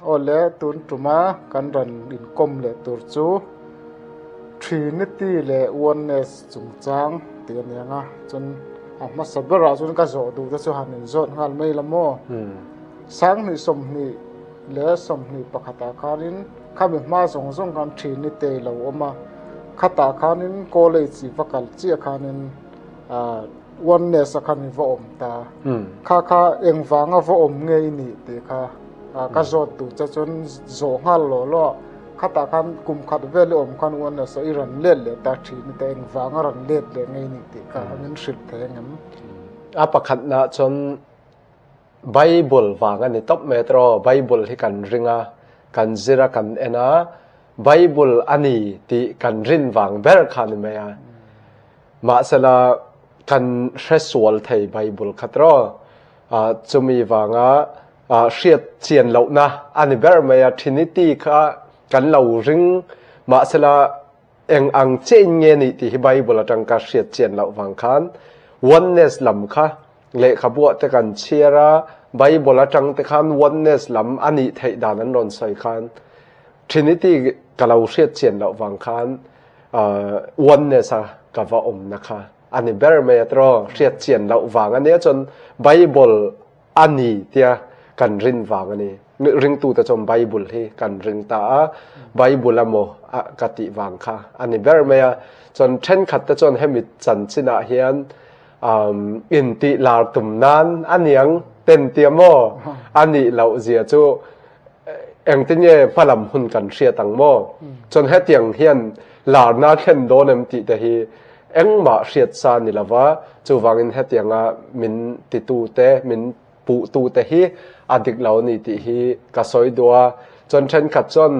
Awle, tun tuma kan rawn inkawm leh tur chu Trinity leh Oneness chungchang tih a ni ang a, chuan a hmasa berah chuan ka zawh duh te chu han inzawt nghal mai la maw? 2021 khanin khami hma zawng zawng khan Trinity lo awm a, khatah khanin college i va kal chiah khanin Oneness a khan i va awm ta. Kha kha engvanga va awm nge i nih tih kha ka zawt duh che chuan zawh nghal law law a, khatah khan kum khat vel i awm khan Oneness a i rawn let leh ta thin te engvanga rawn let leh nge i nih tih kha min hrilh thei angem? A pakhatna chuan Bible vang a ni tawp mai tawh, Bible hi kan ring a, kan zir a, kan en a, Bible a ni tih kan rin vang ber kha ni mai a. Mahsela kan hre sual thei Bible kha tawh, chumi vanga hriat chian lohna a ni ber mai a, Trinity kha kan lo ring, mahsela eng ang chiahin nge nih tih hi Bible atang ka hriat chian loh vang khan Oneness lam kha lehkhabuah te kan chhiar a, Bible atang te khan Oneness lam a nih theih dan an rawn sawi khan Trinity ka lo hriat chian loh vang khan Oneness a ka va awmna kha a ni ber mai a tiraw, hriat chian loh vang a nia chuan Bible a ni tia kan rin vang a ni. Ringtute chuan Bible hi kan ring ta a, Bible a maw ka tih vang kha a ni ber mai a. Chuan thenkhat te chuan hemi chanchinah hian intih lar tum nan a niang ten tia maw a nih loh zia chu engtin nge hmalam hun kan hriat ang maw? Chuan hetiang hian larna thlen dawn em tih te hi Engmah hriat sa ni lova, chuvangin hetianga min titute, min puhtute hi a dik lo a ni tih hi ka sawi duh a. Chuan thenkhat chuan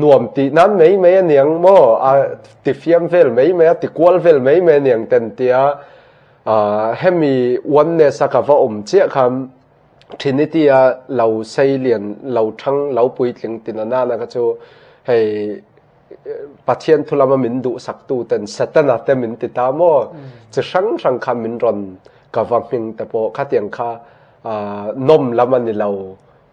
nuam tih nan mai mai a niang maw, a tifiam vel mai mai a, tikual vel mai mai a niang ten tia hemi oneness a ka va awm chiah khan Trinity a lo sei lian, lo thang, lo puitling tina nana kha chu hei Pathian thu lama min duhsak tu ten Setana te min ti ta maw? Chi hrang hrang kha min rawn ka va hming te pawh khatiang kha nawm lam a ni lo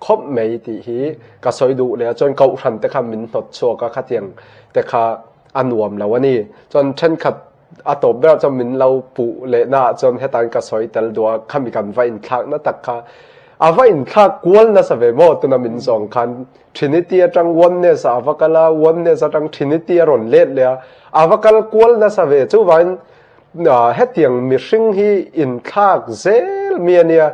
khawp mai tih hi ka sawi duh leh a, chuan kohhran te kha min hnawt chhuak a khatiang te kha a nuam lo a ni. Chuan thenkhat a tawp berah chuan min lo puh lehna ah chuan hetain ka sawi tel duh a, khami kan va inthlak na tak kha a va inthlak kual nasa ve maw tuna min zawng khan Trinity atang Oneness ah a va kal a, Oneness atang Trinity a rawn let leh a, a va kal kual nasa ve. Chuvangin hetiang mihring hi inthlak zel mi a nia,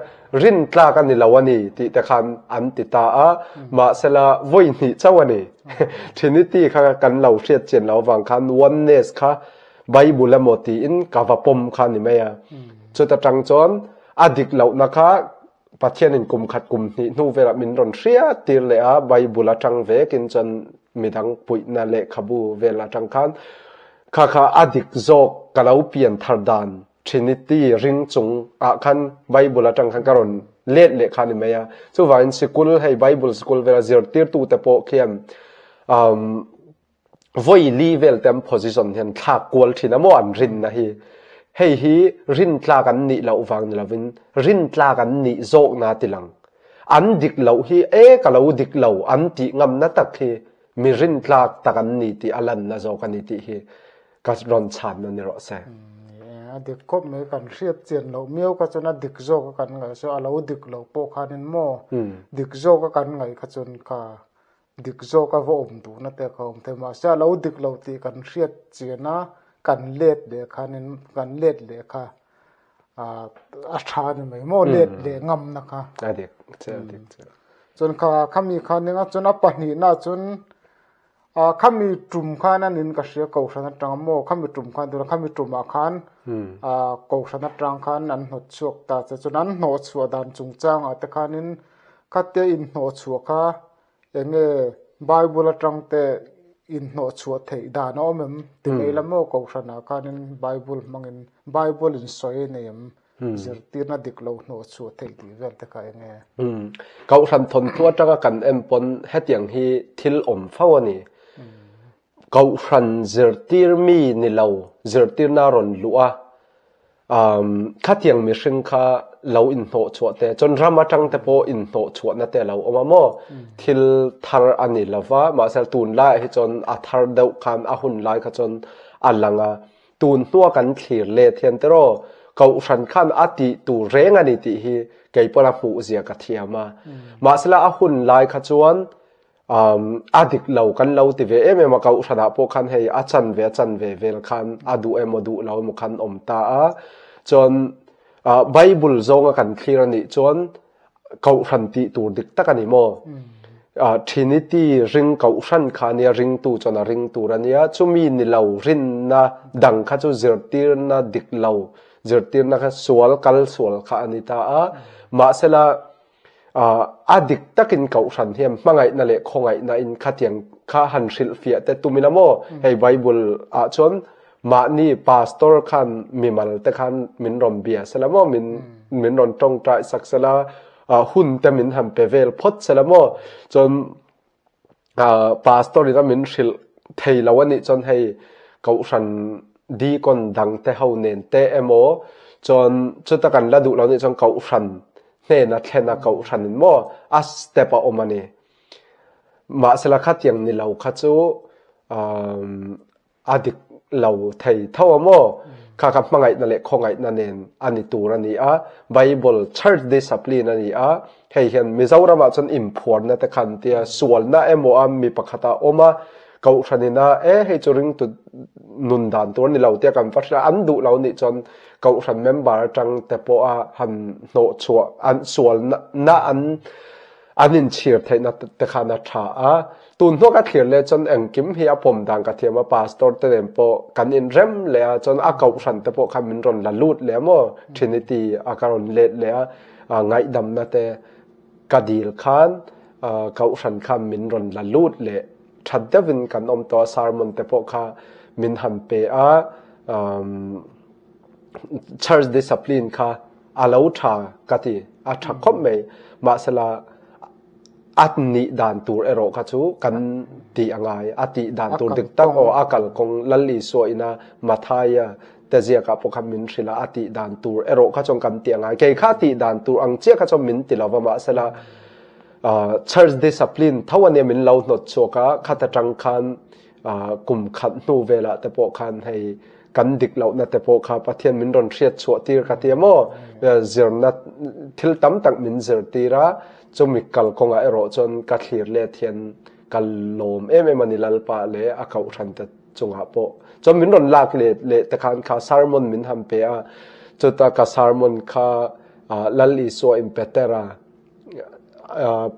rintlak a ni lo a ni tih te khan an ti ta a, mahsela vawi hnih chauh a ni. Trinity kha kan lo hriat chian loh avang khan Oneness kha Bible emaw tiin ka va pawm kha a ni mai a. Chuta tang chuan a dik lohna kha Pathianin kum khat kum hnih hnu velah min rawn hriat tir leh a, Bible atang vekin chuan midang puihna lehkhabu vel atang khan kha kha a dik zawk ka lo pian thar dan Trinity ring chung ah khan Bible atang khan ka rawn let leh kha a ni mai a. Chuvangin sikul hei Bible sikul vela zirtirtu te pawh khian umm Vawi li vel te an position hian thlak kual thin a maw an rinna hi. Hei hi rintlak an nih loh vang ni lovin rintlak an nih zawkna ti lang. An dik loh hi e ka lo dik lo an tih ngamna tak hi mi rintlak tak an ni tih a lanna zawk a ni tih hi ka rawn chhanna ni rawh se. A dik khawp mai kan hriat chian loh miau kha chuan a dik zawk a kan ngaih chu a lo dik loh pawh khanin maw dik zawk a kan ngaih kha chuan kha Dik zawk a va awm duhna te ka awm thei mahse a lo dik lo tih kan hriat chian a kan let leh khanin kan let leh kha a tha a ni mai maw let leh ngamna kha. A dik che a dik che. Chuan kha khami khan eng a chuan a pahnihna chuan khami tum khan a nin ka hria kohhran atang maw khami tum khan tuna khami tumah khan kohhran atang khan an hnawt chhuak ta che chuan an hnawh chhuah dan chungchangah te khanin khatia inhnawh chhuah kha Enge Bible atang te inhnawh chhuah theih dan a awm em? Ti mai la maw Kohhranah khanin Bible hmangin Bible in sawi a nei em? Zirtirna dik lo hnawh chhuah theih tih vel te kha enge? Kohhran thawnthu atanga kan en pawn hetiang hi thil awm fo a ni. Kohhran zirtir mi ni lo zirtirna rawn luh a, khatiang mihring kha. lo inhnawh chhuah te chuan ram atang te pawh inhnawh chhuahna te a lo awm a maw thil thar a ni lova mahse tunlaiah hi chuan a thar deuh khan a hun lai kha chuan a lang a tun hnua kan thlir let hian tiraw kohhran khan a tih tur reng a ni tih hi kei pawn a hmuh zia ka thiam a mahsela a hun lai kha chuan A dik lo kan lo ti ve em em a, Kohhranah pawh khan hei a chanve a chanve vel khan a duh emaw duh lo emaw khan awm ta a. Chuan Bible zawnga kan thlir a nih chuan Kohhran tih tur dik tak a ni maw? Trinity ring Kohhran kha a nia, ringtu chuan a ring tur a nia. Chumi ni lo rinna dang kha chu zirtirna dik lo, zirtirna kha sual kal sual kha a ni ta a. Mahsela A dik takin Kohhran hian hmangaihna leh khawngaihna in khatiang kha han hrilhfiah te tum ila maw? Hei Bible ah chuan mahni pastor khan mimal te khan min rawn bia sela maw? Min min rawn tawngtai sak sela, hun te min han pe vel phawt sela maw? Chuan Pastor in a min hrilh thei lo a nih chuan hei Kohhran deacon dang te ho nen te emaw chuan chuta kan la duh lo nih chuan Kohhran hnena thlen a Kohhran in maw a step a awm a ni. Mahsela khatiang ni lo kha chu A dik lo thei tho a maw? Kha kha hmangaihna leh khawngaihna nen a ni tur a ni a, Bible church discipline a ni a, hei hian Mizoramah chuan inphuarna te khan tia sualna emaw a mi pakhat a awm a, Kohhran ina e hei chu ringtu nun dan tur a ni lo tia kan va hria, an duh lo nih chuan Kohhran member atang te pawh a han hnawhchhuah an sualna an An inchhir theihna te khan a tha a, tun hnuah ka thlir leh chuan engkim hi a pawm dan ka thiam a, pastor te nen pawh kan inrem leh a, chuan a kohhran te pawh khan min rawn la lut leh a maw, Trinity a ka rawn let leh a, ngaihdamna te ka dil khan kohhran khan min rawn la lut leh that deuhin kan awm tawh a, sermon te pawh kha min han pe a, church discipline kha a lo tha ka ti, a tha khawp mai. Mahsela a nih dan tur erawh kha chu kan tih a ngai. A tih dan tur dik tak aw a kalkawng Lal Isua ina Mathaia te ziakah pawh khan min hrilh a, a tih dan tur erawh kha chuan kan tih a ngai. Kei kha a tih dan tur ang chiah kha chuan min ti lo va, mahsela church discipline tho ania min lo hnawt chhuak a, khata tang khan kum khat hnu velah te pawh khan hei kan dik lohna te pawh kha Pathian min rawn hriat chhuah tir ka ti a maw? Zirna thil tam tak min zir tir a, chumi kalkawngah erawh chuan ka thlir let hian ka lawm em em a ni Lalpa leh a kohhran te chungah pawh. Chuan min rawn lak let leh te khan kha sermon min han pe a, chuta ka sermon kha Lal Isua in Petera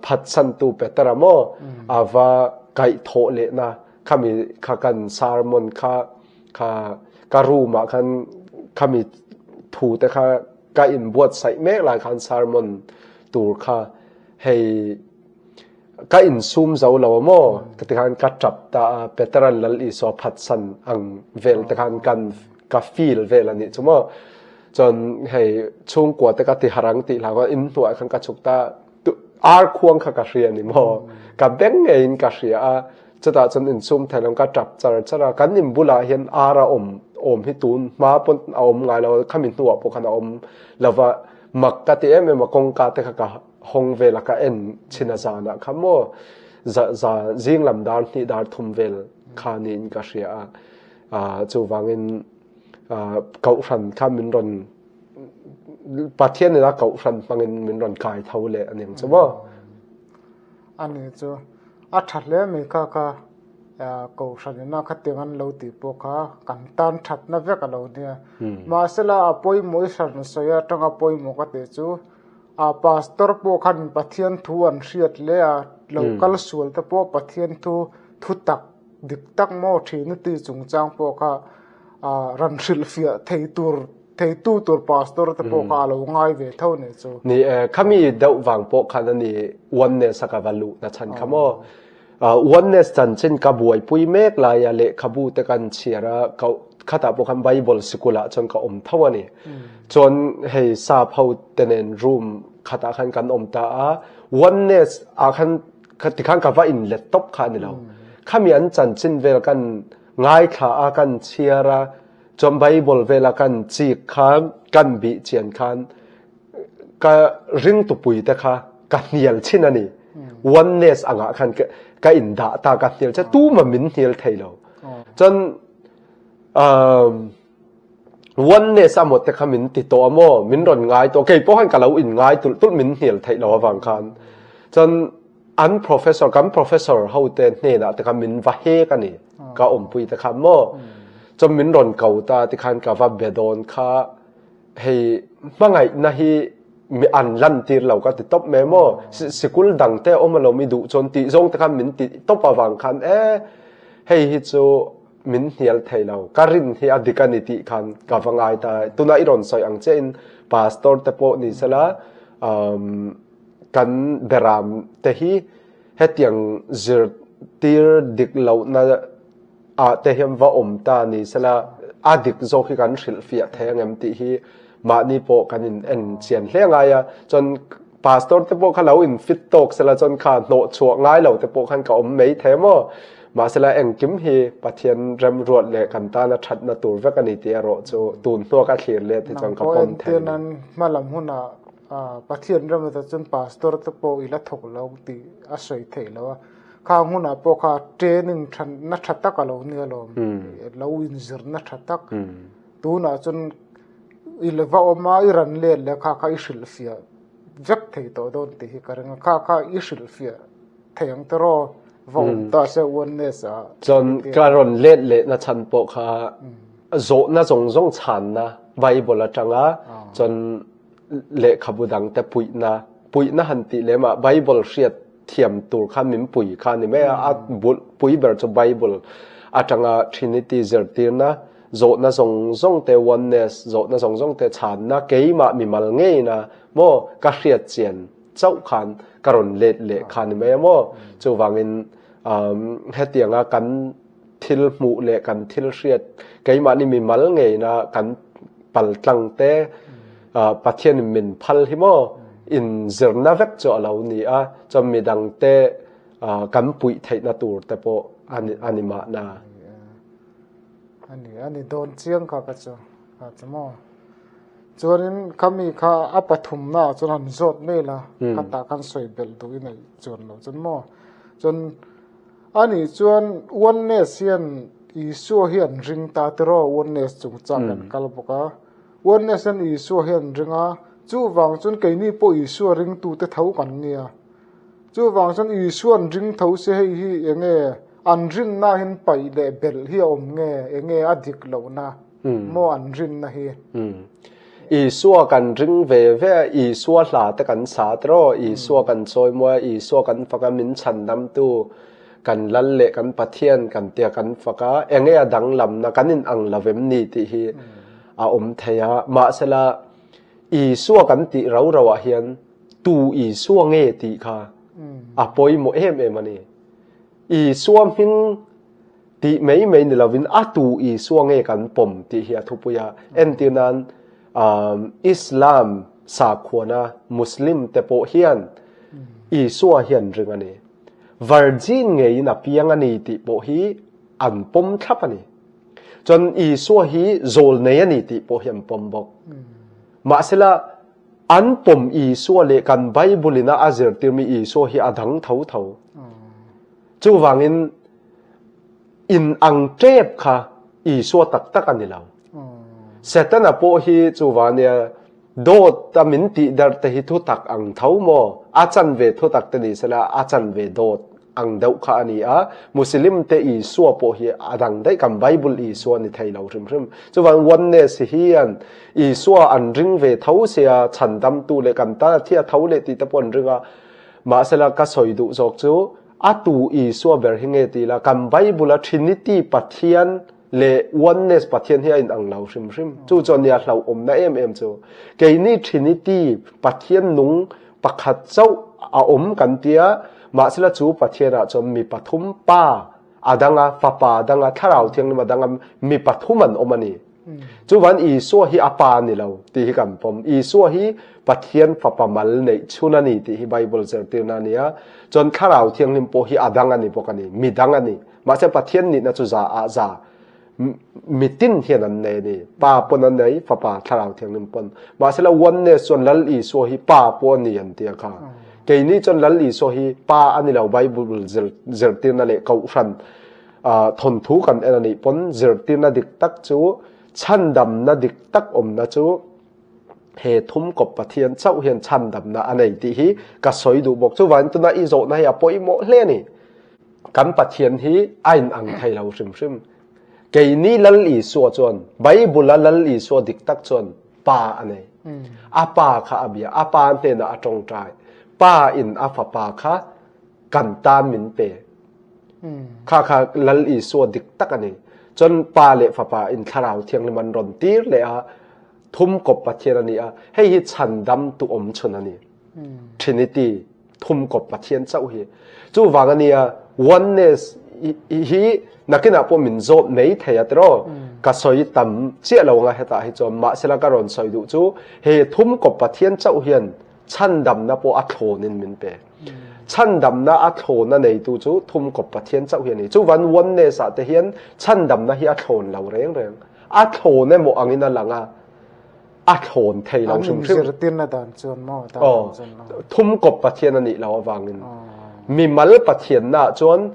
phatsantu Petera maw a va kaihthawh lehna khami kha kan sermon kha kha ka room ah khan khami thu te kha ka inbuatsaih mek lai khan sermon tur kha hei ka insum zo lo a maw ka ti khan ka tap ta a Peteran Lal Isua phatsan ang vel te khan kan ka feel vel a nih chu maw chuan hei chhungkua te ka ti harang tih hlau khan in hnuaiah khan ka chhuk ta ar khuang kha ka hria ni maw ka beng ngeiin ka hria a Chutah chuan insum thei lo ka tap char char a, kan in bulah hian ar a awm awm hi tun hma pawn a awm ngai lo a, khami hnuah pawh khan a awm lo va, mak ka ti em em a, kawngka te kha ka hawng vel a, ka en chhin a zanah kha maw za za zing lam dar hnih dar thum vel kha niin ka hria a, ah chuvangin ah kohhran kha min rawn Pathian in a kohhran hmangin min rawn kai tho leh a ning chu maw. A ni chu a tha hle mai kha kha kohhran ina khatiang an lo tih pawh kha kan tan thatna vek a lo nia. Mahsela a pawimawh i hran sawi atanga pawimawh ka tih chu a pastor pawh khan Pathian thu an hriat hle a, lo kal sual te pawh Pathian thu thu tak dik tak maw thin a tih chungchang pawh kha rawn hrilhfiah thei tur Theitu tur pastor te pawh kha a lo ngai ve tho nih chu. Ni e, khami deuh vang pawh khan a ni oneness a ka va luh na chhan kha maw. Oneness chanchin ka buaipui mek laia lehkhabu te kan chhiar a, ka khatah pawh khan Bible sikulah chuan ka awm tho a ni. Chuan hei sap ho te nen room khatah khan kan awm ta a, oneness ah khan tikhan ka va inlet tawp kha a ni lo. Khami an chanchin vel kan ngaithla a, kan chhiar a, Chuan Bible vela kan chik khan, kan bih chian khan. Ka ringtupui te kha ka hnial thin a ni. Oneness angah khan ka indah ta ka hnial che tuma min hnial thei lo. Chuan oneness a maw te kha min ti tawh a maw min rawn ngai tawh kei pawh khan ka lo in ngai tulh tulh min hnial theih lo avang khan. Chuan an professor kan professor ho te hnenah te khan min va hek a ni ka awmpui te khan maw. Chuan min rawn ko ta tikhan ka va be dawn kha Hei hmangaihna hi mi an lantir lo ka ti tawp mai maw? Sikul dang te awm alawm i duh chuan tih zawng te khan min ti tawp avang khan e hei hi chu min hnial thei lo, ka rin hi a dik a ni tih khan ka va ngai ta. Tuna i rawn sawi ang chiahin pastor te pawh ni sela kan beram te hi hetiang zirtir dik lohna ah te hian va awm ta ni sela a dik zawk hi kan hrilhfiah thei angem tih hi mahni pawh kan in en chian hle ngai a, chuan pastor te pawh kha lo in fit tawk sela chuan kha hnawh chhuah ngai lo te pawh khan ka awm mai thei maw mahsela engkim hi Pathian remruat leh kan tana thatna tur vek a ni tih erawh chu tun hnua ka thlir let hi chuan ka pawm thei a ni. Nang pawh entirnan hmalam hunah Pathian remruatah chuan pastor te pawh i la thawk lo tih a sawi theih loh a. Khang hunah pawh kha training tha na tha tak a lo nia lawm, lo inzirna tha tak. Tunah chuan i la va awm a, i ran let leh kha kha i hrilhfiah vek thei tawh dawn tih hi ka ring a, kha kha i hrilhfiah thei ang tiraw va awm ta se oneness ah. Chuan ka rawn let lehna chhan pawh kha zawhna zawng zawng chhanna Bible atanga chuan lehkhabu dangte puihna, puihna han tih lem ah Bible hriat thiam tur khan min pui kha a ni mai a, a pui ber chu Bible atanga Trinity zirtirna, zawhna zawng zawng te, oneness zawhna zawng zawng te chhanna keimah mimal ngeina maw ka hriat chian chauh khan ka rawn let leh kha a ni mai a maw. Chuvangin hetianga kan thil hmuh leh kan thil hriat keimahni mimal ngeina kan paltlang te Pathian in min phal hi maw in zirna vek chu a lo ni a, chuan midang te kan puih theihna tur te pawh a ni mahna. Ani ani dawn chiang kha ka chu kha chu maw. Chuanin khami kha a pathumna ah chuan han zawt mai la khatah khan sawi belh duh i neih chuan lo chuan maw. Chuan Ani chuan Oneness hian Isua hi an ring ta tiraw Oneness chungchang kan kal bawk a. Oneness hian Isua hi an ring a, chuvang chuan keini pawh Isua ringtute tho kan nia. Chuvang chuan Isua an ring tho se hei hi enge an rinna hian paih leh belh hi a awm nge, enge a dik lohna maw an rinna hi. Isua kan ring ve ve a, Isua hla te kan sa tiraw, Isua kan chawimawi a, Isua kan fak a, min chhandamtu kan Lal leh kan Pathian kan tia kan fak a, enge a danglamna kan in ang lo vem ni tih hi a awm thei a. Mahsela Isua kan tih rau rau ah hian tu Isua nge tih kha a pawimawh em em a ni. Isua hming Tih mai mai ni lovin a tu Isua nge kan pawm tih hi a thupui a. Entir nan Islam sakhuana Muslim te pawh hian Isua hi an ring a ni. Virgin ngeiin a piang a ni tih pawh hi an pawm thlap a ni. Chuan Isua hi zawlnei a ni tih pawh hi an pawm bawk. Mahsela an pawm Isua leh kan Bible in a a zirtirmi Isua hi a dang tho tho. Chuvangin in ang tep kha Isua tak tak a ni lo. Setana pawh hi chuvang nia dawt a min tih der te hi thutak ang tho maw? A chanve thutak te ni sela a chanve dawt ang deuh kha a ni a. Muslim te Isua pawh hi a dang daih kan Bible Isua ni thei lo hrim hrim. Chuvang oneness hian Isua an ring ve tho sia chhandamtu leh kan tan a thi a tho leh tih te pawh an ring a. Mahsela ka sawi duh zawk chu A tu Isua ber hi nge ti ila, kan Bible-a Trinity Pathian leh Oneness Pathian hi a inang lo hrim hrim. Chu chuan nia hlauhawmna em em chu. Keini Trinity Pathian nung pakhat chauh a awm kan tia, mahsela chu Pathianah chuan mi pathum Pa a dang a, Fapa a dang a, Thlarau Thianghlim a dang a, mi pathum an awm a ni. Chuvan Isua hi a pa ni lo tih hi kan pawm. Isua hi Pathian fapa mal neih chhun a ni tih hi Bible zirtirna a ni a. Chuan Thlarau Thianghlim pawh hi a dang a ni bawk a ni, mi dang a ni. Mahse Pathian nihna chu za ah za. Mitin hian an nei a ni. Pa pawn an nei, Fapa, Thlarau Thianghlim pawn. Mahsela Oneness chuan Lal Isua hi Pa pawh a ni an ti a kha. Keini chuan Lal Isua hi Pa a ni lo Bible zirtirna leh Kohhran thawnthu kan en a nih pawn zirtirna dik tak chu chhandamna dik tak awmna chu he thum kawp Pathian chauh hian chhandamna a nei tih hi ka sawi duh bawk. Chuvangin tuna i zawhna hi a pawimawh hle a ni. Kan Pathian hi a inang thei lo hrim hrim. Keini Lal Isua chuan, Bible-a Lal Isua dik tak chuan Pa a nei. A Pa kha a bia, a Pa hnenah a tawngtai. Pa in a fapa kha kan tan min pe. Kha kha Lal Isua dik tak a ni. Chuan Pa leh Fapa in Thlarau Thianghlim an rawn tir leh a, thum kawp Pathian a ni a, hei hi chhandam tu awm chhun a ni. Trinity. Thum kawp Pathian chauh hi. Chuvang a nia, oneness hi nakinah pawh min zawt mai thei a tiraw? Ka sawi tam chiah lo anga hetah hi chuan mahsela ka rawn sawi duh chu he thum kawp Pathian chauh hian chhandamna pawh a thlawnin min pe. Chhandamna a thlawn a neitu chu thum kawp Pathian chauh hi a ni. Chuvan oneness ah te hian chhandamna hi a thlawn lo reng reng. A thlawn emaw angin a lang a. a thlawn thei lo hrim hrim. Zirtirna dan chuan maw? Dan oh, chuan maw? Thum kawp Pathian a nih lo avangin. Mimal Pathianna chuan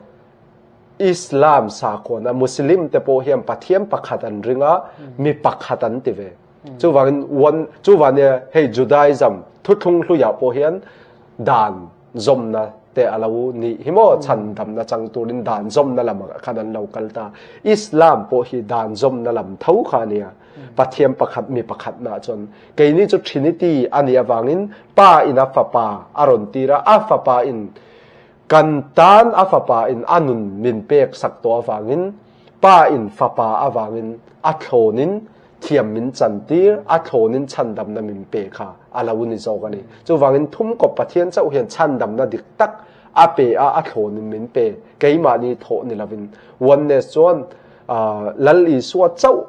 Islam sakhuana Muslim te pawh hian Pathian pakhat an ring a, mi pakhat an ti ve. Chuvangin one chuvania hei Judaism thuthlung hluiah pawh hian dan zawmna te a lo nih hi maw chhandamna chang turin dan zawmna lam khan an lo kal ta. Islam pawh hi dan zawmna lam tho kha a nia. Pathian pakhat mi pakhat na chuan keini chu Trinity a nih avangin Pa in a fapa a rawn tir a, a fapa in kan tan a fapa in a nun min pek sak tawh avangin Pa in fapa avangin a thlawnin thiam min chantir, a thlawnin chhandamna min pe kha a lo ni zawk a ni. Chuvangin thumkawp Pathian chauh hian chhandamna dik tak a pe a, a thlawnin min pe, keimahni thawh ni lovin. Oneness chuan Lal Isua chauh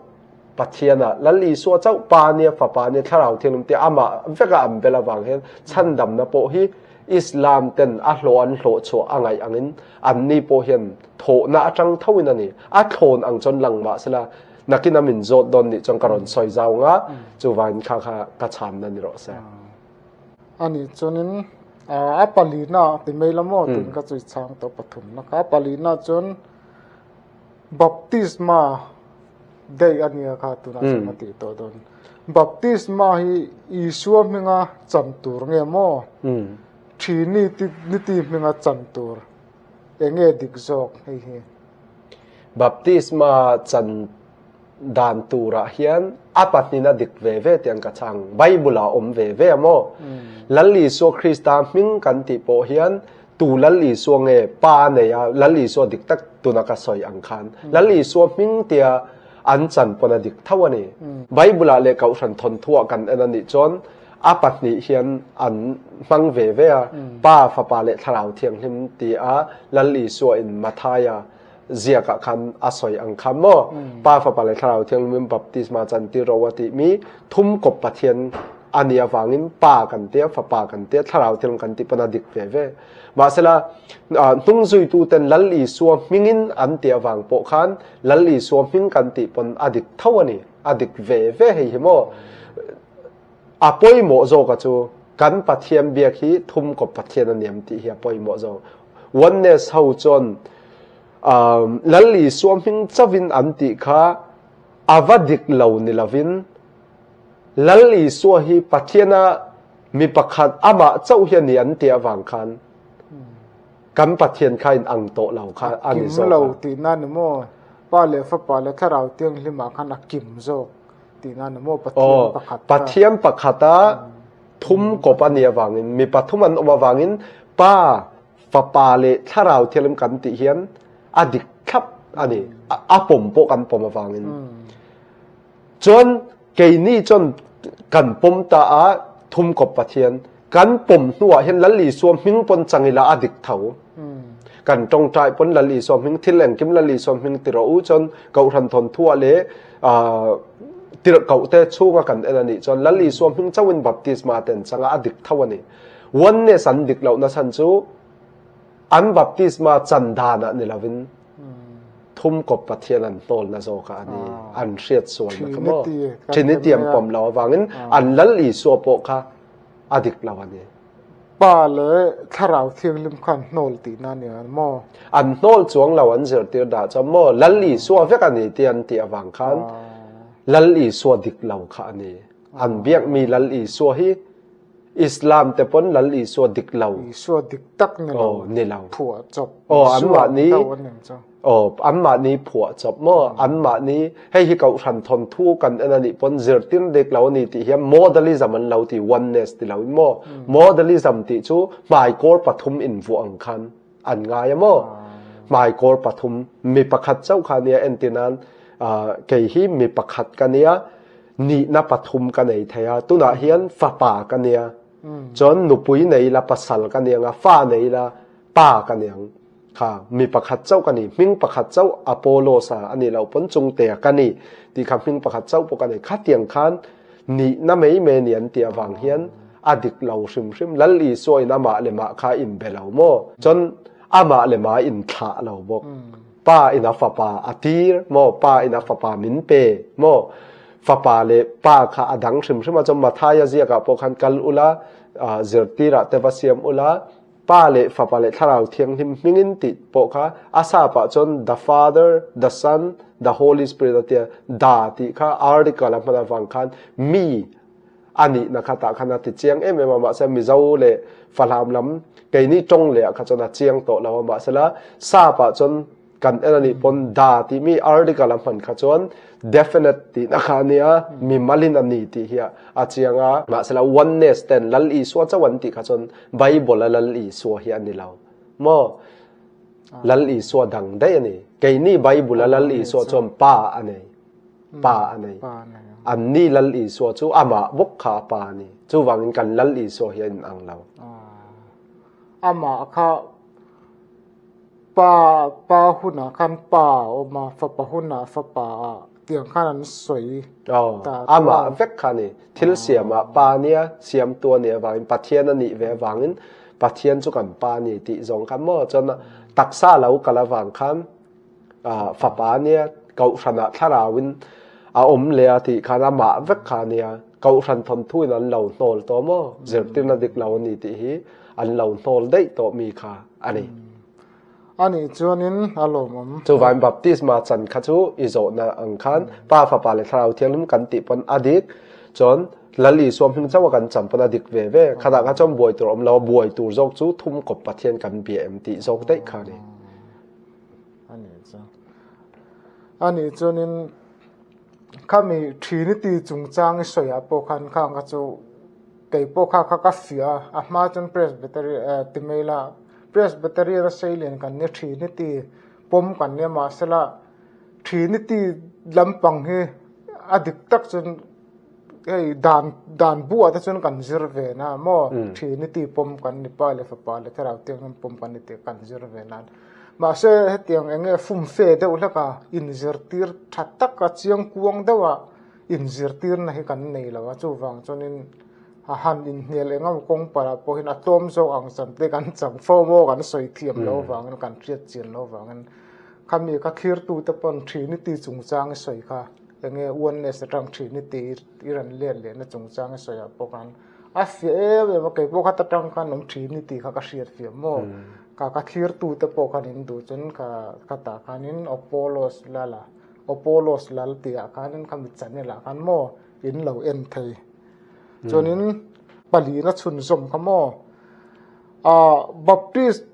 Pathian a, Lal Isua chauh Pa nia, Fapa nia, Thlarau Thianghlim tia amah veka an bel avang hian chhandamna pawh hi Islam ten a hlawh an hlawh chhuah a ngaih angin anni pawh hian thawhna atang thoin a ni. A thlawn ang chuan lang mah sela nakin a min zawt dawn nih chuan ka rawn sawi zau nga, chuvangin kha kha ka chhanna ni rawh se. Ani chuanin a palina ti mai la maw tun ka chui chhang tawh pathumna kha a palina chuan Baptisma daih a nia kha tunah chuan a tih tawh dawn. Baptisma hi Isua hminga chan tur nge maw? Thini niti hminga chan tur enge dik zawk hei hi? Baptisma chan dan turah hian a pahnihna dik ve ve tiang ka chhang. Bible ah awm ve ve a maw? Lal Isua Krista hming kan tih pawh hian tu Lal Isua nge Pa nei a Lal Isua dik tak tuna ka sawi ang khan Lal Isua hming tia an chan pawn a dik tho a ni. Bible ah leh Kohhran thawnthuah kan en a nih chuan a pahnih hian an hmang ve ve a, Pa, Fapa leh Thlarau Thianghlim tia Lal Isua in Mathaia ziakah khan a sawi ang kha maw Pa Fapa leh Thlarau Thianghlim baptisma chantir ro a tih mi thum kawp Pathian a nih avangin Pa kan tia Fapa kan tia Thlarau Thianghlim kan tih pawn a dik ve ve. Mahsela hnung zuitu ten Lal Isua hmingin an tih avang pawh khan Lal Isua hming kan tih pawn a dik tho a ni. A dik ve ve hei hi maw. A pawimawh zawka chu kan Pathian biak hi thum kawp Pathian a niam tih hi a pawimawh zawk. Oneness ho chuan Lal Isua hming chauhin an tih kha a va dik lo ni lovin Lal Isua hi Pathiana mi pakhat amah chauh hi a ni an tih avang khan kan Pathian kha in ang tawh lo kha a ni zawk a. A kim lo tihna ni maw? Pa leh Fapa leh Thlarau Thianghlimah khan a kim zawk tihna ni maw? Pathian pakhat kha. Pathian pakhata thum kawp a nih avangin mi pathum an awm avangin Pa, Fapa leh Thlarau Thianghlim kan tih hian a dik thlap a ni. A pawm pawh kan pawm avangin. Chuan keini chuan kan pawm ta a thum kawp Pathian kan pawm hnuah hian Lal Isua hming pawn chang ila a dik tho. Kan tawngtai pawn Lal Isua hming thil engkim Lal Isua hming ti rawh u chuan Kohhran thawnthuah leh tirhkoh te chhunga kan en a nih chuan Lal Isua hming chauhin baptisma te an chang a, a dik tho a ni. Oneness an dik lohna chhan chu an baptisma chan danah ni lovin. Thum kawp Pathian an hnawlna zawk a ani. An hriat sualna kha maw? Trinity an pawm lo avangin an Lal Isua pawh kha a dik lo a ni. Pa leh Thlarau Thianghlim kha an hnawl tihna a ni ang maw? An hnawl chuang lo an zirtir dah chuan maw Lal Isua vek a ni tih an tih avang khan Lal Isua dik lo kha a ni. An biakmi Lal Isua hi Islam te pawn Lal Isua dik lo. Isua dik tak ni lo. Aw, ni lo. Phuah chawp. Aw, anmahni. Aw, anmahni phuah chawp maw? Anmahni, hei hi Kohhran thawnthu kan en a nih pawn zirtir dik lo a ni tih hian modalism an lo ti, oneness ti lo in maw? Modalism tih chu hmaikawr pathum invuah ang khan an ngai a maw? Hmaikawr pathum, mi pakhat chauh kha nia entir nan, kei hi mi pakhat ka nia, nihna pathum ka nei thei a, tunah hian fapa ka nia, chuan nupui nei la pasal ka ni ang a, fa nei la pa ka ni ang, kha mi pakhat chauh ka ni, hming pakhat chauh Apollos a anih loh pawn Chungtea ka ni tih kha hming pakhat chauh pawh ka nei, khatiang khan nihna mai mai a ni an tih avang hian a dik lo hrim hrim, Lal Isua in amah leh mah kha inbe lo maw, chuan amah leh mah a inthlah lo bawk. Pa in a fapa a tir maw? Pa in a fapa min pe maw? Fapa leh pa kha a dang hrim hrim a, chuan Mathaia ziakah pawh khan kal ula, zirtirah te va siam ula, Pa leh Fapa leh Thlarau Thianghlim hmingin tih pawh kha a sapah chuan the Father, the Son, the Holy Spirit a tia, the tih kha article a hman avang khan mi a nihna kha tah khan a ti chiang em em a, mahse Mizo leh Fahlam lam keini tawng leh ah kha chuan a chiang tawh lo a, mahsela sap ah chuan kan en a nih pawn da tih mi article a hman kha chuan definite tihna kha a nia, mimalin a ni tih hi a chiang a, mahsela oneness ten Lal Isua chauh an tih kha chuan Bible a Lal Isua hi a ni lo maw? Lal Isua dang daih a ni. Keini Bible a Lal Isua chuan Pa a nei. Pa a nei. Anni Lal Isua chu amah bawk kha a pa a ni. Chuvangin kan Lal Isua hi a inang lo. Amah kha pa pa hunah khan pa a awm a, fapa hunah fapa a tiang khan an sawi ta. Amah vek kha a ni. Thil siamah pa a nia, siamtu a nih avangin Pathian a nih ve avangin Pathian chu kan pa a ni tih zawng kha maw chuan taksa lo kal avang khan Fapa nia Kohhranah thlarauin a awm leh a tih khan amah vek kha nia Kohhran thawnthuin an lo hnawl tawh maw? Zirtirna dik lo a ni tih hi an lo hnawl daih tawh mi kha a ni. A nih chuanin a lawmawm. Chuvangin baptisma chan kha chu i zawhna ang khan Pa, Fapa leh Thlarau Thianghlim kan tih pawn a dik. Chuan Lal Isua hming chauha kan chan pawn a dik ve ve. Khatah kha chuan buai tur a awm lo a, buai tur zawk chu thum kawp Pathian kan bia em tih zawk daih kha a ni. A nih chu. A nih chuanin khami Trinity chungchang i sawiah pawh khan khang kha chu kei pawh kha kha ka fiah a, a hma chuan Presbytery eh ti mai ila Presbyterian a seilian kan nia Trinity pawm kan nia mahsela Trinity lampang hi a dik tak chuan hei dan dan buah te chuan kan zir ve na maw Trinity pawm kan ni pa leh fapa leh thlarau thianghlim pawm kan ni tih kan zir ve nan mahse hetiang eng nge fumfe deuh hlek a inzirtir tha taka chiangkuang deuh a inzirtirna hi kan nei lo a chuvang chuanin a han inhnial eng emaw kawng parah pawh hian a tlawm zawk ang chan te kan chang fo maw kan sawi thiam loh avangin kan hriat chian loh avangin khami kha thlirtute pawn Trinity chungchang i sawi kha. Enge oneness atang Trinity i rawn let lehna chungchang i sawi ah pawh khan a fiah em em a, kei pawh kha ta tang khan awm Trinity kha ka hriat fiah maw? Ka ka thlirtu te pawh khan in duh chuan ka ka tah khanin Apollos lal a, Apollos lal tih ah khanin khami channel ah khan maw in lo en thei. Chuanin palina chhunzawm kha maw ah Baptist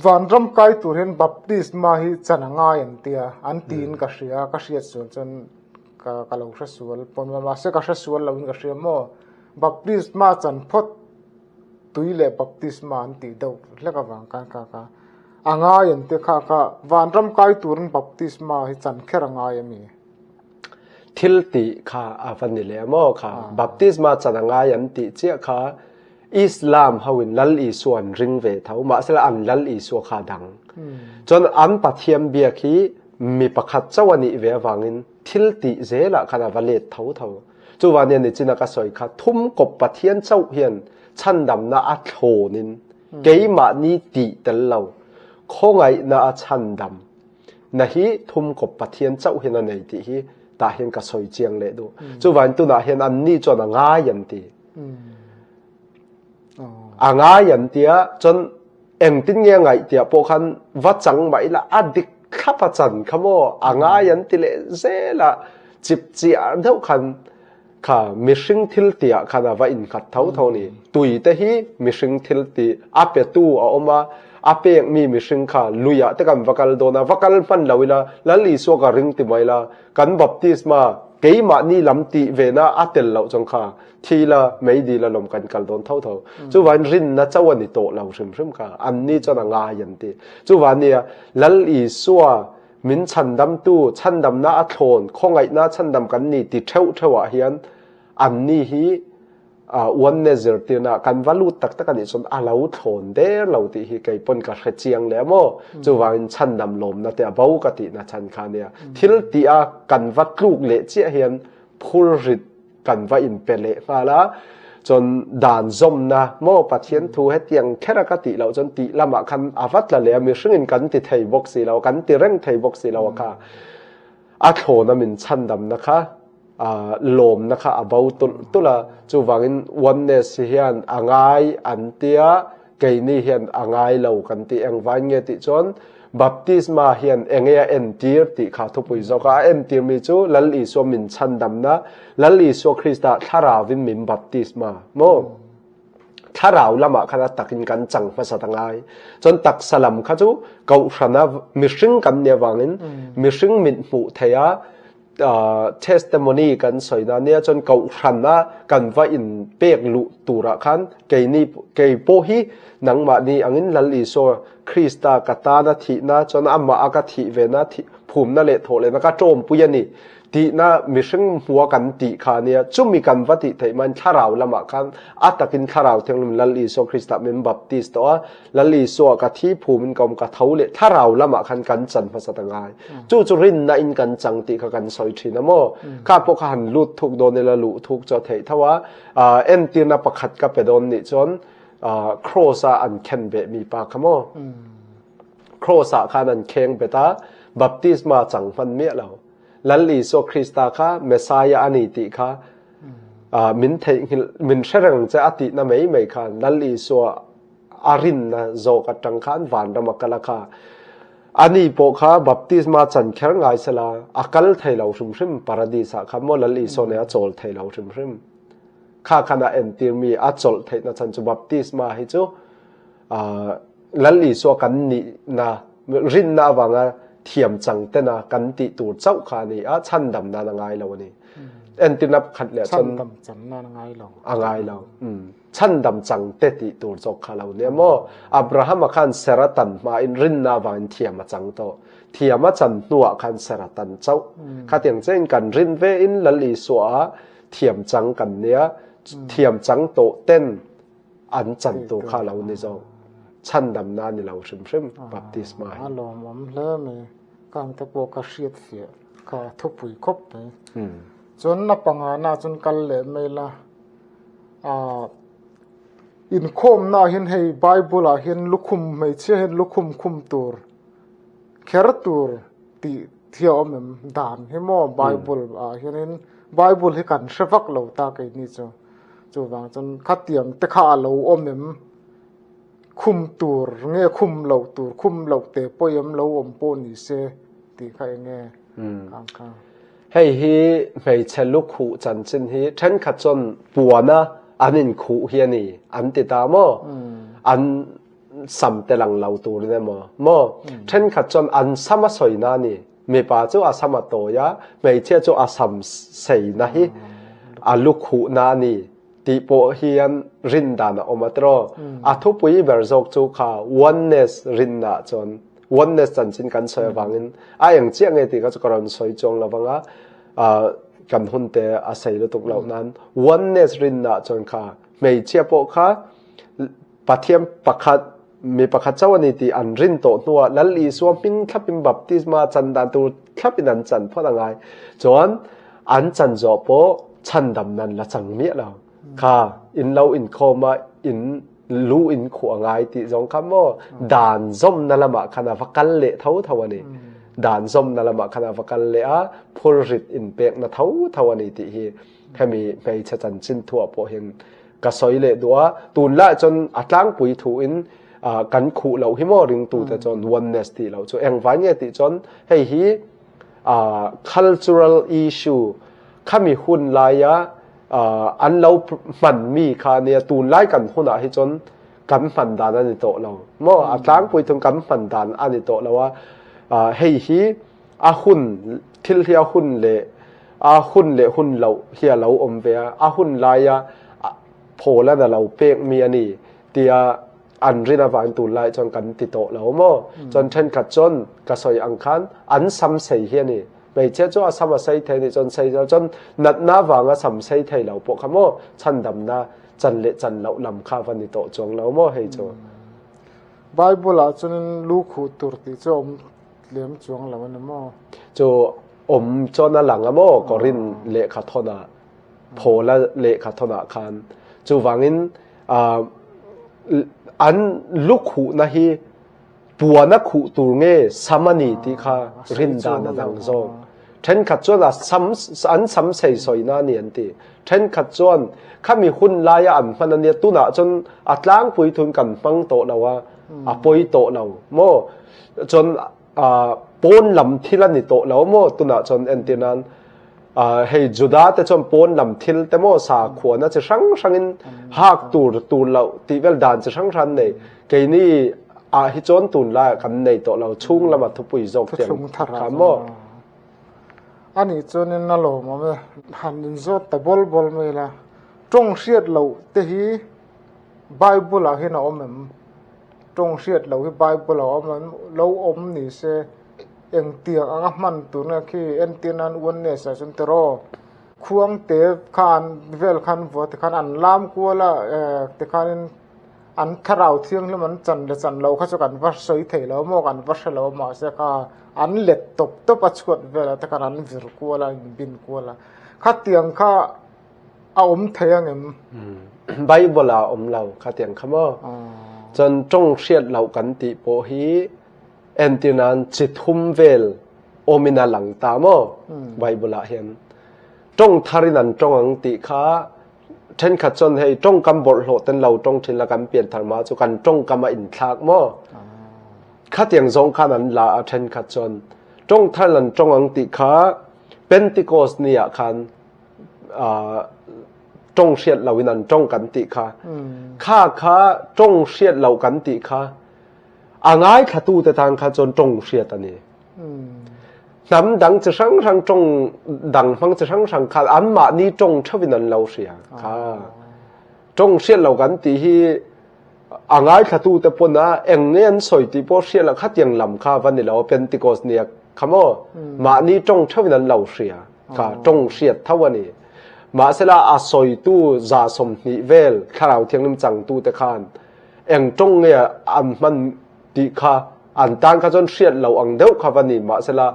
Vanram kai tur hian baptisma hi chan a ngai an tia, an tiin ka hria, ka hriat sual chuan ka ka lo hre sual pawn a, mahse ka hre sual loin ka hria maw? Baptisma chan phawt tui leh baptisma an tih deuh hlek avang khan kha kha a ngai an tia kha kha vanram kai turin baptisma hi chan kher a ngai a mi? Thil tih kha a va ni leh maw kha baptisma chan a ngai an tih chiah kha Islam ho in Lal Isua an ring ve tho, mahsela an Lal Isua kha a dang. Chuan an Pathian biak hi mi pakhat chauh a nih ve avangin thil tih zelah khan a va let tho tho. Chuvang nia nichina ka sawi kha thum kawp Pathian chauh hian chhandamna a thlawnin keimahni tih tel lo, khawngaihna a chhandam. na hi thum kawp Pathian chauh hian a nei tih hi tah hian ka sawi chiang leh duh. Chuvangin tunah hian anni chuan a ngai an ti. A ngai an tia chuan engtin nge a ngaih tiah pawh khan va chang mah ila a dik thlap a chan kha maw a ngai an ti leh zel a chip chiah deuh khan kha mihring thil tihah khan a va innghat tho tho a ni. Tui te hi mihring thil tih a petu a awm a, a pek mi mihring kha luiah te kan va kal dawn a, va kal hman lo ila Lal Isua ka ring ti mai la, kan baptisma keimahni lam tih vena a tel loh chuan kha thi la mei dil alawm kan kal dawn tho tho. Chuvain rinna chauh a ni tawh lo hrim hrim kha anni chuan a ngai an ti. Chuvan nia Lal Isua min chhandamtu chhandamna a thlawn khawngaihna chhandam kan ni ti theuh theuh ah hian anni hi oneness zirtirna kan va lut tak tak anih chuan a lo thlawn der lo tih hi kei pawn ka hre chiang leh maw. Chuvangin chhandam lawmna te a bo ka tihna chhan kha nia. Thil tih a kan va tluk leh chiah hian phurrit kan va inpe leh nghal a, chuan dan zawmna maw Pathian thu hetiang kher a ka tih loh chuan tih lamah khan a va tla leh a, mihringin kan ti thei bawk si lo, kan ti reng thei bawk si lo a kha a thlawna min chhandamna kha lawmna kha a bo tulh tulh a, chuvangin oneness hian a ngai an tia Keini hian a ngai lo kan tih engvain nge tih chuan Baptisma hian enge a entir tih kha thupui zawk a, a entir mi chu Lal Isua min chhandamna, Lal Isua Krista thlarauvin min baptisma maw? Thlarau lamah khan a takin kan chang hmasat a ngai. Chuan taksa lam kha chu Kohhrana mihring kan nih avangin mihring mit hmuh theiha testimony kan sawi na nia chuan kohhran a kan va in pek luh turah khan keini kei pawh hi nangmahni angin Lal Isua Krista ka tana thihna chuan amah a ka thih ve na phumna leh thawh lehna ka tawmpui a ni tihna mihring hmua kan tih kha nia chumi kan va tih theih man thlarau lamah khan a takin thlarau thianghlim Lal Isua Krista min baptist tawh a Lal Isua ka thi phumin ka awm ka tho leh thlarau lamah khan kan chan hmasa ta ngai. Chu chu rinna in kan chang tih kha kan sawi thin a maw. Kha pawh kha han lut thuk dawn ila luh thuk chu a theih tho a. Entirna pakhat ka pe dawn nih chuan cross a an khen beh mi pa kha maw. Cross ah khan an kheng bet a, baptisma chang hman miah lo. Lal Isua Krista kha Messiah a ni tih kha min theihnghilh min hre reng che a tihna mai mai khan Lal Isua a rinna zawk atang khan vanram a kal a kha. Ani pawh kha baptisma chan kher ngai sela a kal thei lo hrim hrim paradis ah khan maw Lal Isua nen a chawl thei lo hrim hrim. Kha khan a entir mi a chawlh theihna chhan chu baptisma hi chu Lal Isua kan nihna rinna avanga thiam chang tena kan tih tur chauh kha a ni a, chhandam nan a ngai lo a ni. Entirna pakhat leh chuan Chhandam chan nan a ngai lo. A ngai lo. Chhandam chang te tih tur zawk kha lo nia maw? Abrahama khan Sera tan hmain rinna avangin thiam a chang tawh. Thiam a chan hnuah khan Sera tan chauh. Khatiang chiahin kan rin vein Lal Isua ah thiam chang kan nia, thiam chang tawh ten an chan tur kha lo ni zawk. Chhandamna ni lo hrim hrim baptisma hi. A lawmawm hle mai. Kang te pawh ka hriat fiah kha thupui khawp mai. Chuan na pangana chuan kal leh mai la. Inkhawmna ah hian hei Bible ah hian lukhum hmeichhia hian lukhum khum tur kher tur tih hi a awm em? Dan hi maw Bible ah hianin Bible hi kan hre vak lo ta keini chu. Chuvang chuan khatiang te kha a lo awm em? Khum tur nge khum loh tur khum loh te pawh em lo awm pawh ni se tih kha eng nge ang kha. Hei hi hmeichhe lukhuh chanchin hi thenkhat chuan puana an inkhuh hi a ni an ti ta maw? An sam te lang lo turin emaw maw? Thenkhat chuan an sam a sawina a ni. Mipa chu a sam a tawi a, hmeichhia chu a sam seina hi a lukhuhna a ni tih pawh hian rin dan a awm a tiraw? A thupui ber zawk chu kha oneness rinna chuan Oneness chanchin kan sawi avangin a eng chiah nge tih kha chu ka rawn sawi chuang lo vang a, kan hun te a sei lutuk loh nan oneness rinna chuan kha hmeichhia pawh kha Pathian pakhat mi pakhat chauh a ni tih an rin tawh hnuah Lal Isua hming thlapin baptisma chan dan tur thlapin an chan phawt a ngai. Chuan an chan zawh pawh chhandam nan la chang miah lo. Kha in lo inkhawm a in lu in khuh a ngai tih zawng kha maw dan zawmna lamah khan a va kal leh tho tho a ni. Dan zawmna lamah khan a va kal leh a, phurrit inpekna tho tho a ni tih hi hemi hmeichhe chanchin thuah pawh hian ka sawi leh duh a. Tunlaiah chuan a tlangpui thuin kan khuh loh hi maw ringtute chuan oneness tih loh chu engvai nge tih chuan hei hi cultural issue khami hun laia an lo hman mi kha a nia tunlai kan hunah hi chuan kan hman dan a ni tawh lo maw a tlangpui thung kan hman dan a ni tawh lo a hei hi a hun thil hi a hun leh a hun leh hun loh hi a lo awm ve a a hun laia phawl a lo pek mi a ni tia an rin avangin tunlai chuan kan ti tawh lo maw chuan thenkhat chuan ka sawi ang khan an sam sei hi a ni hmeichhia chu a sam a sei thei nih chuan sei chuan natna vanga sam sei thei lo pawh kha maw chhandamna chan leh chan loh lam kha va ni tawh chuang lo maw hei chu. Bible ah chuan lu khuh tur tih chu a awm lem chuang lo a ni maw? Chu awm chuan a lang a maw Korin lehkha thawn ah Paula lehkha thawn ah khan chuvangin an lu khuhna hi puan a khuh tur nge sam a ni tih kha rin dan a dang zawk. Thenkhat chuan a sam an sam sei sawina a ni an ti. Thenkhat chuan khami hun laia an hman a nia tunah chuan a tlangpui thun kan hmang tawh lo a, a pawi tawh lo maw? Chuan pawn lam thil a ni tawh lo maw tunah chuan entir nan hei Juda te chuan pawn lam thil te maw sakhuana chi hrang hrangin hak tur tur loh tih vel dan chi hrang hrang nei keini ah hi chuan tunlai ah kan nei tawh lo chhung lama thupui zawk tiang kha maw ani chuanin a lawmawm e han inzawt ta bawl bawl mai la tawng hriat loh te hi Bible ah hian a awm em Tawng hriat loh hi Bible a awm em? Lo awm ni se engtiang anga hman tur nge khi entir nan oneness ah chuan tiraw khuang te khan vel khan vua te khan an lam kual a eh tikhanin an thlarau thianghlim an chan leh chan loh kha chu kan va sawi thei lo maw kan va hre lo mahse kha an let tawp tawp a chhuat velah te khan an vir kual a inbin kual a khatiang kha a awm thei ang em? Bible ah awm lo khatiang kha maw? Cun ṭong hriat lo kan ti pawh hi entirnan chi thum vel awm in a lang ta maw Bible ah hian. Ṭong thar in an ṭong ang ti kha ṭhenkhat cun hei ṭongkam bawlhhlawh ten lo ṭong ṭhin la kan pianthar ma cu kan ṭongkam a in thlak maw? Khatiang zong khan an la a ṭhenkhat cun ṭong thar in an ṭong ang ti kha Pentecost ni ah khan ṭong hriat lo in an ṭong kan ti kha kha kha ṭong hriat lo kan ti kha a ngaithlatu te tan kha chuan ṭong hriat a ni hnam dang chi hrang hrang ṭong dang hmang chi hrang hrang kha anmahni ṭong ṭheuhin an lo hria kha ṭong hriat lo kan ti hi a ngaithlatu te pawn a eng nge an sawi tih pawh hriat lo khatiang lam kha va ni lo Pentecost nia kha maw mahni ṭong ṭheuhin an lo hria kha ṭong hriat tho a ni mahsela a sawitu 20 vel thlarau thianghlim changtu te khan eng ṭong nge an hman tih kha an tan kha chuan hriat lo ang deuh kha va ni mahsela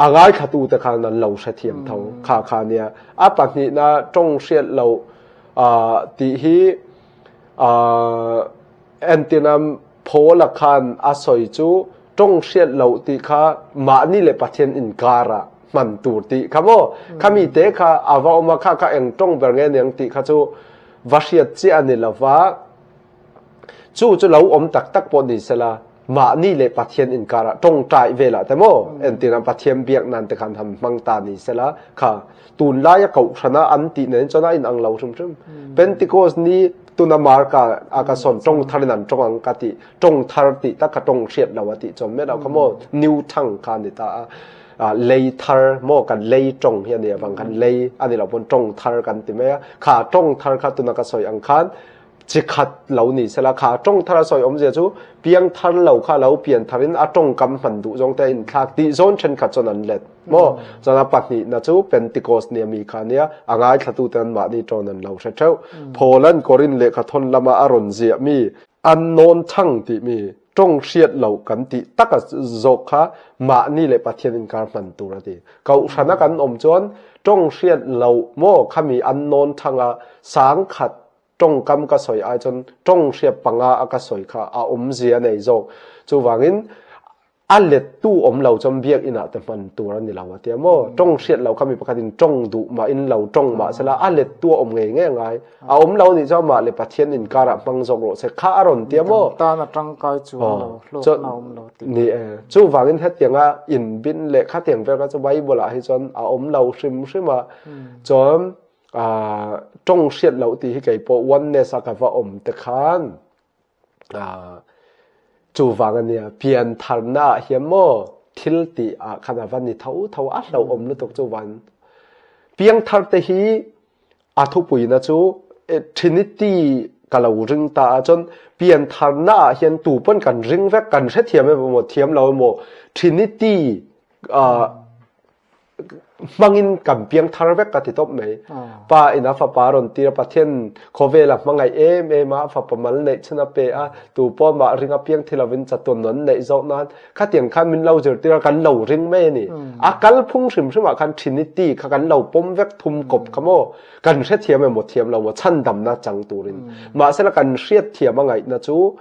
a ngaithlatu te khan an lo hrethiam tho kha kha nia a pahnihna ṭong hriat lo tih hi Entirna Paula khan a sawi chu ṭawng hriat loh tih kha mahni leh Pathian inkarah hman tur tih kha maw? Khami te kha a va awm a, kha kha eng ṭawng ber nge niang tih kha chu va hriat chiah a ni lo va. Chu chu lo awm tak tak pawh ni sela, mahni leh Pathian inkarah ṭawngṭai velah te maw? Entirna Pathian biak nan te khan han hmang ta ni sela kha tunlaia kohhrana an tih nen chuan a inang lo hrim hrim. Pentecost ni tuna Marka a ka sawn tawng thar in an tawng ang ka ti tawng thar tih tak kha tawng hriat lo a tih chuan met kha maw new tongue kha ni ta a lei thar maw kan lei tawng hi ani awang kan lei ani lo pawn tawng thar kan ti mai a kha tawng thar kha tuna ka sawi ang khan chi khat lo ni sela kha tawng thar a sawi awmzia chu piang thar lo kha lo pian tharin a tawngkam hman duh zawng te a inthlak tih zawn thenkhat chuan an let maw chuan a pahnihna chu Pentecost nia mi kha nia a ngaithlatu ten an mahni tawn an lo hre theuh Paulan Korin lehkha thawn lama a rawn ziah mi unknown tongue tih mi tawng hriat lo kan tih taka zawk kha mahni leh Pathian inkar hman tur a ti kohhrana kan awm chuan tawng hriat lo maw khami unknown tongue a 10,000 tawngkam ka sawi ai chuan tawng hriat panga a ka sawi kha a awmzia a nei zawk. Chuvangin. A lettu awm lo chuan biakinah te hman tur a ni lo a tia maw? Tawng hriat lo kha mi pakhatin tawng duh mah in lo tawng mah sela a lettu a awm ngei ngei angai. A awm lo nih chuan amah leh Pathian inkarah hmang zawk rawh se kha a rawn tia maw? Midang tan a tangkai chuang lo, hlawkna a awm lo tih. Ni e. Chuvangin hetianga inbin leh khatiang vel kha chu Bible ah hi chuan a awm lo hrim hrim a. Chuan tawng hriat loh tih hi keipawh oneness a ka va awm te khan Chuvang a nia, piantharna ah hian maw thil tih ah khan a va ni tho tho a hlauhawm lutuk chuvang piangthar te hi a thupuina chu Trinity ka lo ring ta a chuan piantharna ah hian tu pawn kan ring vek kan hrethiam emaw thiam lo emaw Trinity hmangin kan piang thar vek ka ti tawp mai. Pa in a fapa rawn tir a, Pathian khawvel a hmangaih em em a, fapa mal neih chhun a pe a, tu pawh mah ring a piang thi lovin chatuan an neih zawk nan khatiang khan min lo zirtir a, kan lo ring mai a ni. A kalphung hrim hrim ah khan Trinity kha kan lo pawm vek thum kawp kha maw? Kan hrethiam emaw thiam lo maw chhandamna chang turin. Mahsela kan hriatthiam a ngaihna chu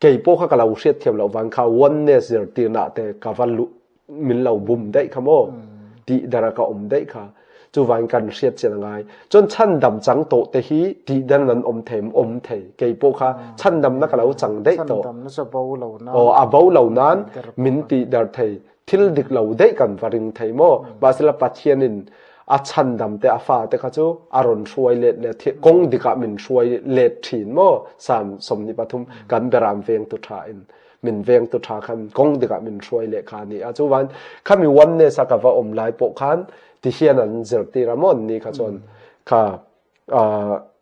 kei pawh kha ka lo hriatthiam loh vang kha oneness zirtirna ah te ka va luh min lo bum daih kha maw tih dara ka awm daih kha chuvangin kan hriat chian a ngai chuan chhandam chang tawh te hi tih dan an awm thei awm thei kei pawh kha chhandamna ka lo chang daih tawh aw a bo lo nan min tih dar thei thil dik lo daih kan va ring thei maw mahsela Pathianin a chhandam te a fa te kha chu a rawn hruai let leh kawng dikah min hruai let thin maw Psalm 23 kan beram veng tu tha in min vengtu tha khan kawng dikah min hruai leh kha a ni a. Chuvan khami oneness a ka va awm lai pawh khan ti hian an zirtir a maw an ni kha chuan kha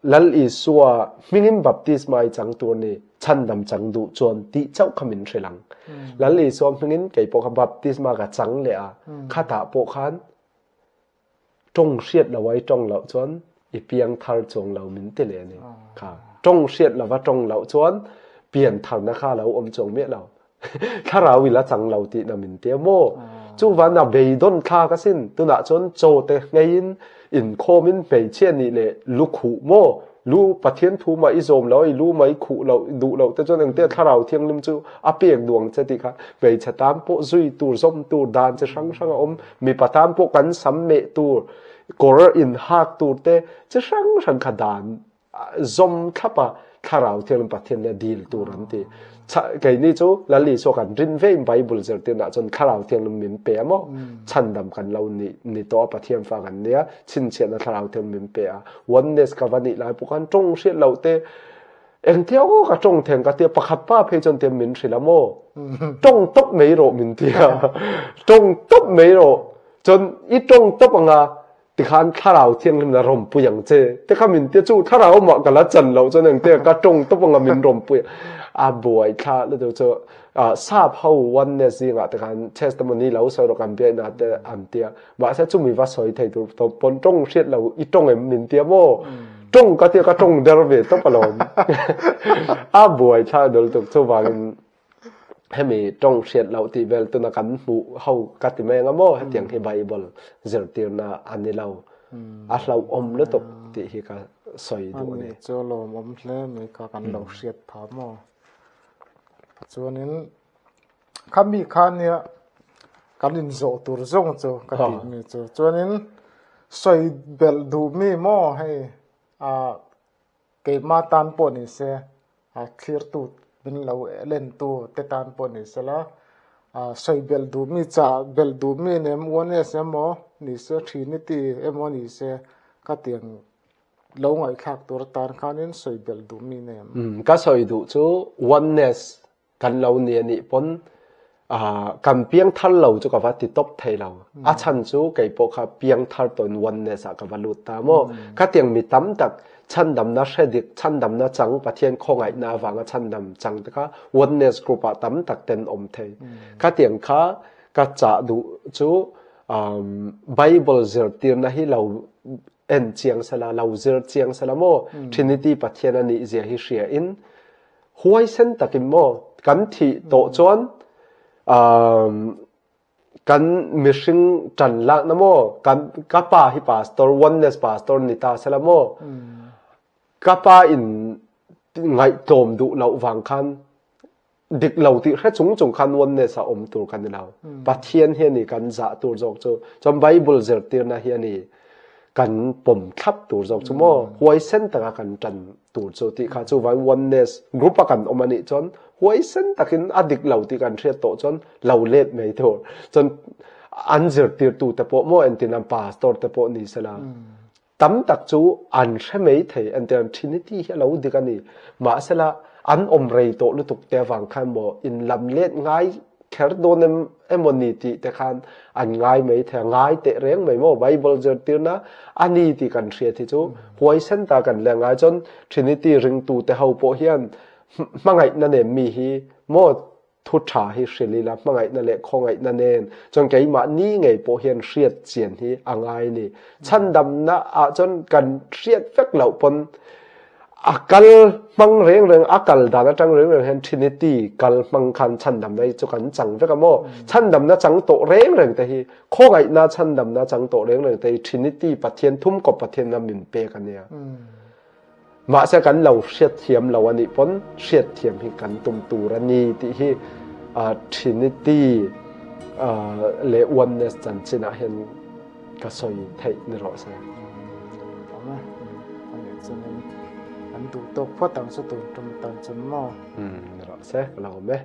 Lal Isua hmingin baptisma i chang tur ni chhandam chang duh chuan tih chauh kha min hrilh ang. Lal Isua hmingin kei pawh kha baptisma ka chang leh a, khatah pawh khan Tawng hriat lo a i tawng loh chuan i piang thar chuang lo min ti leh a ni. Kha tawng hriat lova tawng loh chuan pian tharna kha a lo awm chuang miah lo. Thlarau i la chang lo tihna min ti a maw? Chuvan a beidawn thlak asin. Tunah chuan chaw te ngeiin inkhawmin hmeichhia nih leh lu khuh maw? Lu Pathian thu mah i zawm lo, i lu mah i khuh loh, i duh loh te chuan engtia Thlarau Thianghlim chu a pek duang che tih kha hmeichhe tan pawh zui tur, zawm tur, dan chi hrang hrang a awm. Mipa tan pawh kan sam meh tur, kawr inhak tur te chi hrang hrang kha dan zawm thlap a Thlarau Thianghlim Pathian leh dil tur an ti. Keini chu Lal Isua kan rin ve in Bible zirtirna chuan Thlarau Thianghlim min pe a maw? Chhandam kan lo ni ni tawh a Pathian fa kan nia, chhinchhiahna Thlarau Thianghlim min pe a. Oneness ka va nih lai pawh khan tawng hriat loh te engtia aw ka tawng theng ka tia pakhat pa phei chuan tiang min hrilh a maw? Tawng tawp mai rawh min tia. Tawng tawp mai rawh. Chuan i tawng tawp anga Tikhan Thlarau Thianghlim la rawmpui ang che. Te kha min tia chu Thlarau mah ka la chan loh chuan engte ka tawng tawp anga min rawmpui a buai thla lutuk chu sap ho oneness zingah te khan testimony lo sawi rawh kan biakna te an tia. Mahse chumi va sawi thei tur tawp pawn tawng hriat lo i tawng em min tia maw? Tawng ka tia ka tawng der ve tawp alawm. A buai thla lutuk chuvangin Hemi tawng hriat loh tih vel tuna kan hmuh ho ka ti mai anga maw hetiang hi Bible zirtirna a ni lo. A hlauhawm lutuk tih hi ka sawi duh a ni. Ani chu lawmawm hle mai kha kan lo hriat phah maw. Chuanin khami kha nia kan inzawh tur zawng chu ka tih mi chu. Chuanin sawi belh duh mi maw hei ah Keimah tan pawh ni se, a thlirtu min lo lentu te tan pawh ni se la, sawi belh duh mi chah belh duh mi nem oneness emaw ni se, trinity emaw ni se ka tiang lo ngaihthlak tur atan khanin sawi belh duh mi nem. Ka sawi duh chu oneness kan lo ni anih pawn kan piang thar lo chu ka va ti tawp thei lo. A chhan chu kei pawh kha piang thar tawn oneness ah ka va lut ta maw. Khatiang mi tam tak chhandamna hre dik, chhandamna chang Pathian khawngaihna avanga chhandam chang te kha oneness group ah tam tak ten awm thei. Khatiang kha ka chah duh chu Bible zirtirna hi lo en chiang sela, lo zir chiang sela maw. Trinity Pathian anih zia hi hria in Huaisen takin maw kan thih tawh chuan kan mihring ṭan lakna maw kan ka pa hi pastor oneness pastor ni ta sela maw ka pa in ngaihtlawm duh loh vang khan dik lo tih hre chung chung khan oneness a awm tur kan ni lo. Pathian hi a ni kan zah tur zawk chu. Chuan Bible zirtirna hi a ni kan pawm thlap tur zawk chu maw. Huaisen taka kan tan tur chu tih kha chu vai oneness group a kan awm a nih chuan huaisen takin a dik lo tih kan hriat tawh chuan lo let mai tur. Chuan an zirtirtu te pawh maw entin an pastor te pawh ni sela Tam tak chu an hre mai thei, entirnan Trinity hi a lo dik a ni. Mahsela, an awm rei tawh lutuk te avang khan maw in lam let ngai kher dawn em emaw ni tih te khan an ngai mai thei a, ngai teh reng mai maw Bible zirtirna a ni tih kan hriat hi chu huaisen ta kan leh ngai chuan Trinity ringtu te ho pawh hian hmangaihna nen mi hi maw Thu tha hi hrilh ila, hmangaihna leh khawngaihna nen chuan keimahni ngei pawh hian hriat chian hi a ngai a ni. Chhandamna ah chuan kan hriat vek loh pawn a kal hmang reng reng, a kal dan atang reng reng hian Trinity kal hmang khan chhandamna hi chu kan chang vek a maw? Chhandamna chang tawh reng reng te hi, khawngaihna chhandamna chang tawh reng reng te hi Trinity Pathian, thumkawp Pathianna min pek a nia. Mahse kan lo hriatthiam lo a nih pawn hriatthiam hi kan tum tur a ni tih hi Trinity leh Oneness chanchinah hian ka sawi theih ni rawh se. Awm e, a nih chuanin an duh tawk phawt ang chu tun tum tan chuan maw? Ni rawh se, ka lo awm e.